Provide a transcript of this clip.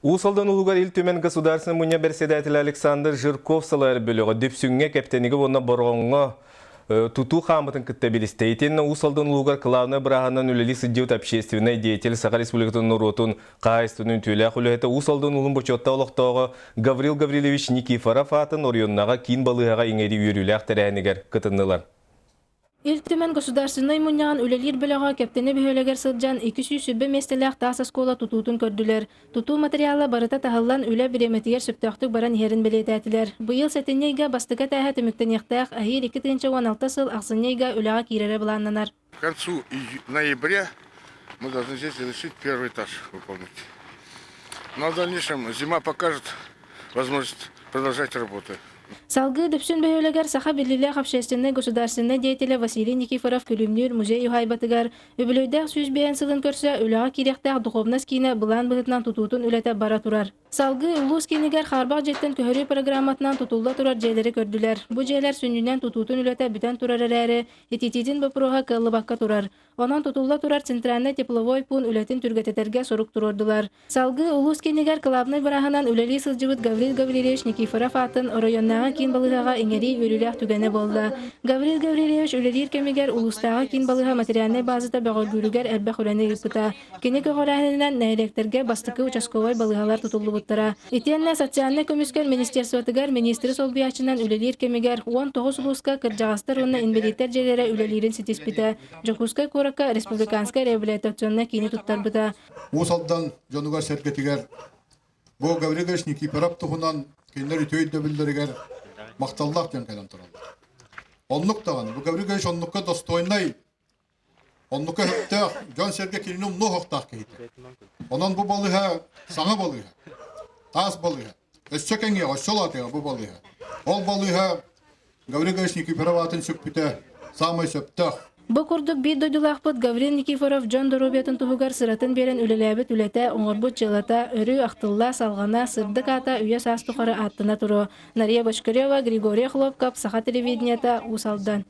Уус Алдан улуугар Ил Түмэн Государственнай Мунньах бэрэссэдээтэлэ Александр Жирков салайар бөлөҕө Дүпсүҥҥэ, Кэптэнигэ уонна Бороҕоҥҥо тутуу хаамытын кытта билистэ. Итиэннэ Уус Алдан улуугар кылаабынай бырааһынан үлэлии сылдьыбыт общественнай деятель, Саха Республикатын норуотун хаһаайыстыбатын үтүөлээх үлэһитэ, Уус Алдан улуун бочуоттаах олохтооҕо Гаврил Гаврильевич Никифоров аатын оройуоннааҕы киин балыыһаҕа иҥэрии үөрүүлээх тэрээһинигэр кытыннылар. Ил Түмэн Государственнай Мунньаҕын үлэлиир бөлөҕө Кэптэни бөһүөлэгэр сылдьан 220 миэстэлээх таас оскуола тутуутун көрдүлэр. Тутуу материала барыта таһыллан үлэ бириэмэтигэр сөптөөхтүк баран иһэрин бэлиэтээтилэр. Быйыл сэтинньи ыйга бастакы этээһэ түмүктэниэхтээх, эһиил 2016 сыл ахсынньы ыйга үлэҕэ киирэрэ былааннанар. К концу ноября мы должны здесь завершить первый этаж выполнить. Но в дальнейшем зима покажет возможность продолжать работу. Салгыы Дүпсүн бөһүөлэгэр саха биллиилээх общественнай государственнай деятелэ Василий Никифоров Күлүмнүүр музей уһаайбатыгар үбүлүөйдээх 105 сылын көрсө үлэҕэ киириэхтээх духовность киинэ былаан быһыытынан тутуутун үлэтэ бара турар. Салгыы улуус киинигэр хаарбах дьиэттэн көһөрүү программатынан тутулла турар дьиэлэри көрдүлэр. Бу дьиэлэр сүнньүнэн тутуутун үлэтэ бүтэн турар эрээри, ититиитин боппуруоһа кыаллыбакка турар. Онон тутулла турар центральнай тепловой пуун үлэтин түргэтэтэргэ сорук туруордулар. Салгыы улуус киинигэр кылаабынай бырааһынан үлэлии сылдьыбыт Гаврил Гаврильевич Никифоров аатын оройуоннааҕы киин балыыһаҕа иҥэрии үөрүүлээх түгэнэ буолла. Гаврил Гаврильевич үлэлиир кэмигэр улуустааҕы киин балыыһа материальнай базата бөҕөргүүрүгэр элбэх үлэни ыыппыта. Кини көҕүлээһининэн нэһилиэктэргэ бастакы участковай балыыһалар тутуллубуттара. Итиэннэ социальнай көмүскэл министерствотыгар министри солбуйааччынан үлэлиир кэмигэр 19 улууска кырдьаҕастар уонна инбэлииттэр дьиэлэрэ үлэлиирин ситиспитэ. Дьокуускай куоракка республиканскай реабилитационнай киини туттарбыта. Уус Алдан дьонугар-сэргэтигэр бу Гаврил Ильич Никифоров туһунан кинилэр үтүө өйдөбүллэригэр махталлаах дьон кэлэн тураллар. Оннук даҕаны бу Гаврил Ильич оннукка достойнай, оннукка сөптөөх, дьон-сэргэ кинини умнуо суохтаах киһитэ. Онон бу балыыһа саҥа балыыһа, таас балыыһа. Өссө кэҥиэҕэ, өссө улаатыаҕа бу балыыһа. Ол балыыһа Гаврил Ильич Никифоров аатын сүкпүтэ саамай сөптөөх. Бу курдук биир дойдулаахпыт Гаврил Никифоров дьон доруобуйатын туһугар сыратын биэрэн үлэлээбит үлэтэ, оҥорбут дьыалата өрүү ахтылла, салҕана, сырдык аата үйэ-саас тухары ааттана туруо. Нария Бочкарева, Григорий Хлопков, Саха телевидениета, Уус Алдан.